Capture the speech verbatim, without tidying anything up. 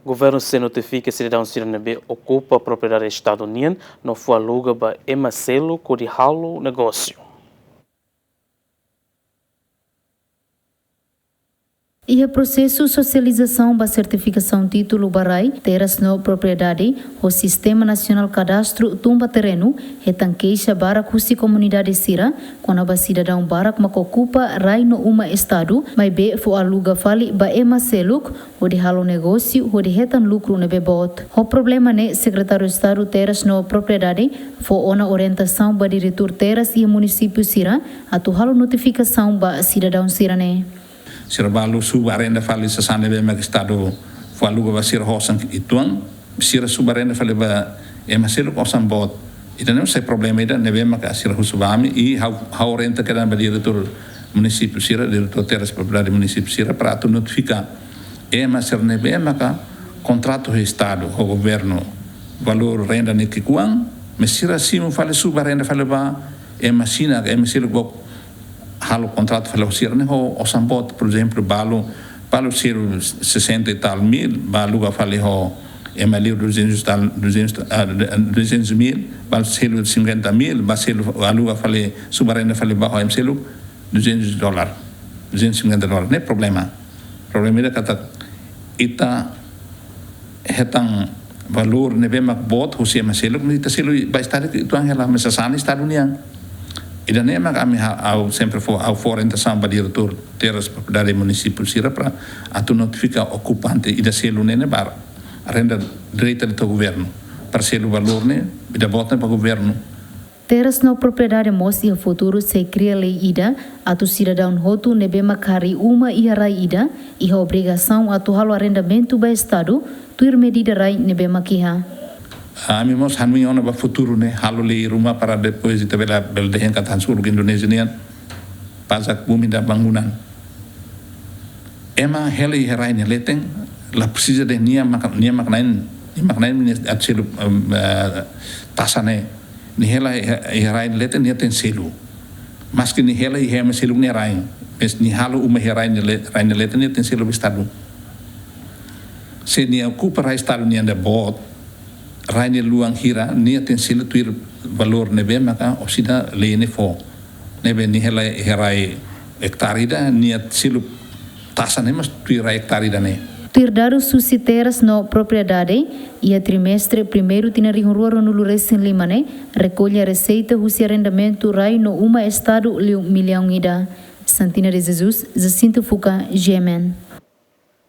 Governu sei notifika sidadaun sira ne'ebé okupa propriedade Estadu nian no fó aluga ba ema seluk hodi halo negósiu. Iha prosesu sosializasaun ba sertifikasaun títulu ba rai, terras no propriedade, ho Sistema Nasionál Kadastru tun ba terrenu, hetan keixa barak husi komunidade sira, kona-ba sidadaun barak mak okupa rai no uma Estadu, maibé fó aluga fali ba ema seluk, hodi halo negósiu, hodi hetan lukru ne'ebé boot. Ho problema ne'e, Sekretáriu Estadu Terras no Propriedade fó ona orientasaun ba diretór terras iha munisípiu sira, atu halo notifikasaun ba sidadaun sira-ne'e. Sira balu subarrenda fali sasán ne'ebé mak Estadu fó aluga ba sira ho osan uitoan, sira subarrenda fali ba ema seluk osan boot. Ida-ne'e sai problema ida ne'ebé maka sira husu ba ami, i ha'u, ha'u orienta kedan ba diretór munisípiu sira, diretór terras propriedade munisípiu sira, para atu notifika ema sira ne'ebé maka kontratu ho Estadu, ho governu, valór renda ne'e ki'ikoan, mais sira simu fali, subarrenda fali ba ema sira, ema seluk boot halo kontratu fali ho sira-ne'e ho osan boot, por ezemplu, balu, balu selu sessenta e tal mil, ba aluga fali ho ema liu duzentos tal, duzentos, ah, duzentos mil, balu selu cinquenta mil, ba selu aluga fali, subarrenda fali ba ho ema seluk duzentos dólar, duzentos cinquenta dólar. Ne'e problema. Problema ida katak ita hetan valór ne'ebé mak boot husi ema seluk, ita selu ba Estadu uitoan hela, mais sasán ne'e Estadu nian. Ida-ne'e mak ami ha-, ha'u sempre fó, ha'u fó orientasaun ba diretór terras propriedade munisípiu sira para atu notifika okupante ida selu ne'e, ne'e ba renda direta ba governu. Para selu valór ne'e, ida boot ne'e ba governu. Terras no Propriedade mós iha futuru sei kria lei ida, atu sidadaun hotu ne'ebé mak harii uma iha rai ida, iha obrigasaun atu halo arrendamentu ba Estadu, tuir medida rai ne'ebé mak iha. Ami mós hanoin ona ba futuru ne'e, halo lei ruma para depois ita bele, bele dehan katak hanesan uluk Indonézia nian, pajak bumi dan bangunan. Ema hela iha rai nia leten, la presiza dehan nia mak, nia mak na'in, nia mak na'in nia atu selu, em, eh, taxa ne'e. Nia hela iha, iha rai nia leten, nia tenke selu. Maski nia hela iha ema seluk nia rai, mais nia halo uma iha rai nia le-, rai nia leten, nia tenke selu ba Estadu. Se nia okupa rai Estadu nian ida boot, rai nia luan hira, nia tenke selu tuir valór ne'ebé maka orsida lei ne'e fó. Ne'ebé nia hela iha rai ektare ida, nia selu taxa ne'e mós tuir rai ektare ida-ne'e. Tuir dadus husi Terras no Propriedade, iha trimestre primeiru tinan rihun rua ruanulu resin lima ne'e, rekolla reseita husi arrendamentu rai no uma Estadu liu millaun ida. Santina de Jesus, Jacinto Fuca, G M N.